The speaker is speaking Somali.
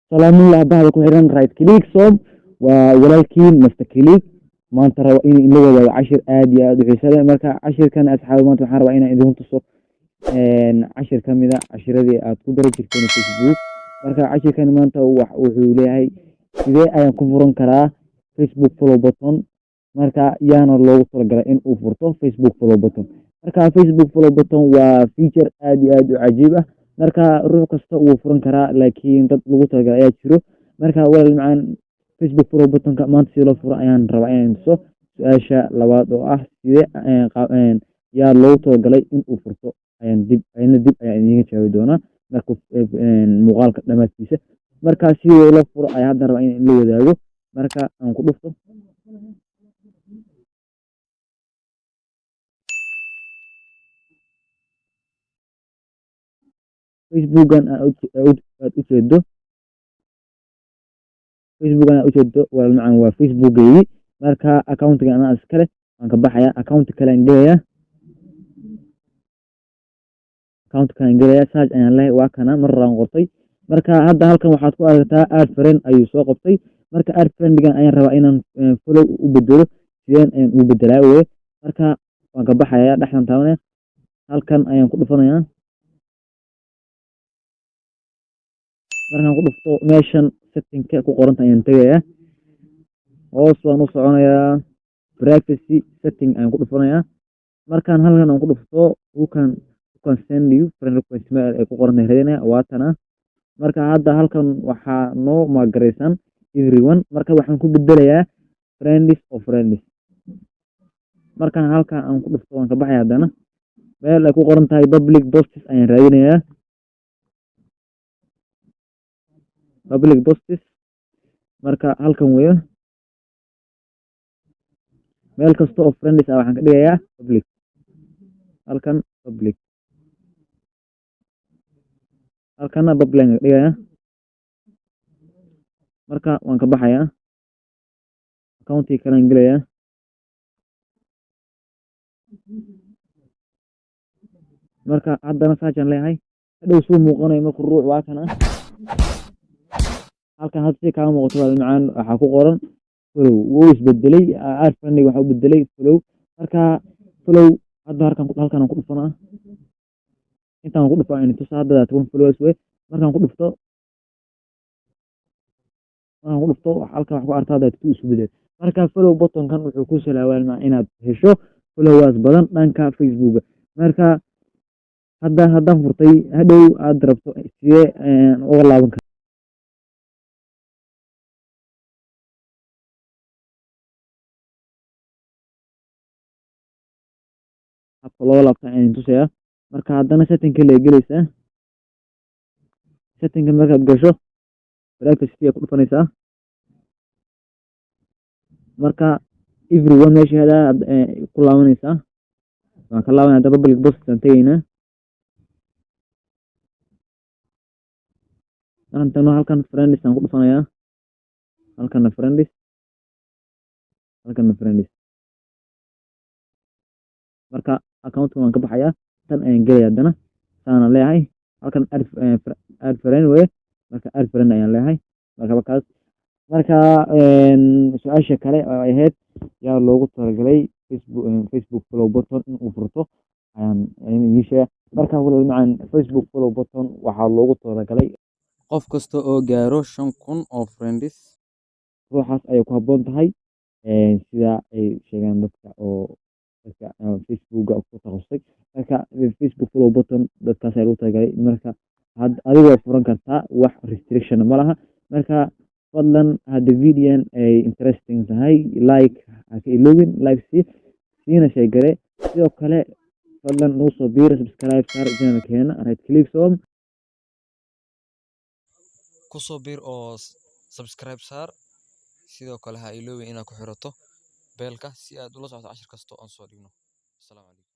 Salaamullah bahda ku xiran Right Click Som. Waa walaalkiin Master Click. Maanta raba in la wadaago cashir aad iyo aad u xiiso leh. Marka cashirkan, asxaabi, maanta waxaan rabaa inaan idin tuso cashir ka mid a cashiradii aad ku bari jirteen Facebook. Marka cashirkan maanta wuxuu leeyahay: sidee ayaan ku furan karaa Facebook follow button? Marka yaana loogu talagalay in uu furto Facebook follow button? Marka Facebook follow button waa feature aad iyo aad u cajiib ah. Marka ruux kasta wuu furan karaa, laakiin dad lagu talagalay ayaa jiro. Marka walaal macaan, Facebook follow buttonka maanta sida loo furo ayaan rabaa inaan tuso. Su-aasha labaad oo ah sidee yaa loogu talagalay in uu furto ayaan dib ayana dib ayaan idiinka jawaabi doonaa marka muuqaalka dhamaadkiisa. Marka sidii loo furo ayaa hadda rabaa in la wadaago. Marka aan ku dhufto Facebookan aad ujeedo, Facebookan aad ujeedo, walaal macaan, waa Facebookgeygii. Marka accountiga anaa iskale. Waan ka baxayaa, account kale aan gelayaa, account kale aan gelayaa. Search ayaan lehay, waa kana mar aan qortay. Marka hadda halkan waxaad ku aragtaa add friend ayuu soo qabtay. Marka add friendgan ayaan rabaa inaan follow u bedelo. Sideen ayaan ugu bedelaa weye? Marka waan ka baxayaa, dhexdan taabanaya, halkan ayaan ku dhufanayaa. Markaan ku dhufto, meeshan settingka ku qoranta ayaan tegayaa, hoos baan u soconayaa, privacy setting ayaan ku dhufanayaa. Markaan halkan aan ku dhufto, who can send you friend request meel ay ku qoran tahay raadinaya, waa tana. Marka hadda halkan waxaa noo maagaraysan everyone. Marka waxaan ku bedelayaa friends of friends. Markaan halkan aan ku dhufto, waan ka baxaya. Haddana meel ay ku qoran tahay public posts ayaan raadinayaa. Public posts marka halkan weeyo. Meel kasta oo friends ah waxaan ka dhigayaa public. Halkan public, halkana public aan ka dhigayaa. Marka waan ka baxayaa, accountii kale aan gelayaa. Marka haddana saasaan leeyahay. Hadhow suu muuqanayo markuu ruux, waa kana halkan. Hadda si kaaga muuqato, waa macaan, waxaa ku qoran follow. Wuu isbedelay, add friend waxa u bedelay follow. Marka follow hadda halkan aan ku dhufanaa. Intaan ku dhufaa in tusa hadda 10 followers wey. Markaan ku dhufto, halkan wax ku arkaa hadda ku isu bedel. Marka follow buttonkan wuxuu ku salaawaa inaad hesho followers badan dhanka Facebooka. Marka hadda haddaan furtay, hadhow aad rabto, sidee uga laaban kartaa? Habka looga laabto ayaan tusayaa. Marka haddana settingka la gelaysaa. Settingka markaad gasho, privacy ku dhufanaysaa. Marka everyone meesha ku laabanaysaa. Waan ka laabanaya. Hadda public post aan tegaynaa. Markaan tagno, halkan friends aan ku dhufanayaa, halkana friends, halkana friends. Marka accountka waan ka baxayaa, tan ayaan gelaya. Haddana saanaan leeyahay. Halkan add friend weye. Marka add friend ayaan leeyahay. Marka markaas marka su-aasha kale oo ay ahayd yaa loogu talagalay Facebook follow button in uu furto ayaan idiin sheega. Marka walaal macaan, Facebook follow button waxaa loogu talagalay qof kasta oo gaaro 5000 oo friends. Ruuxaas ayay ku habboon tahay, sida ay sheegaan dadka Facebooka ku takhasusay. Marka Facebook follow button dadkaas ayaa loogu talagalay. Marka adiga waa furan kartaa, wax restriction ma laha. Marka fadlan, hadda videon ay interesting tahay, like ha ka iloobin, like sii, siina share gare. Sidoo kale fadlan nagu soo biira, subscribe saar channelkeena Right Click Som. Kusoo biir oo subscribe saar. Sidoo kale ha iloobin inaad ku xirato bellka si aad ula socoto cashir kasta oo aan soo dhigno. Asalaamu calaykum.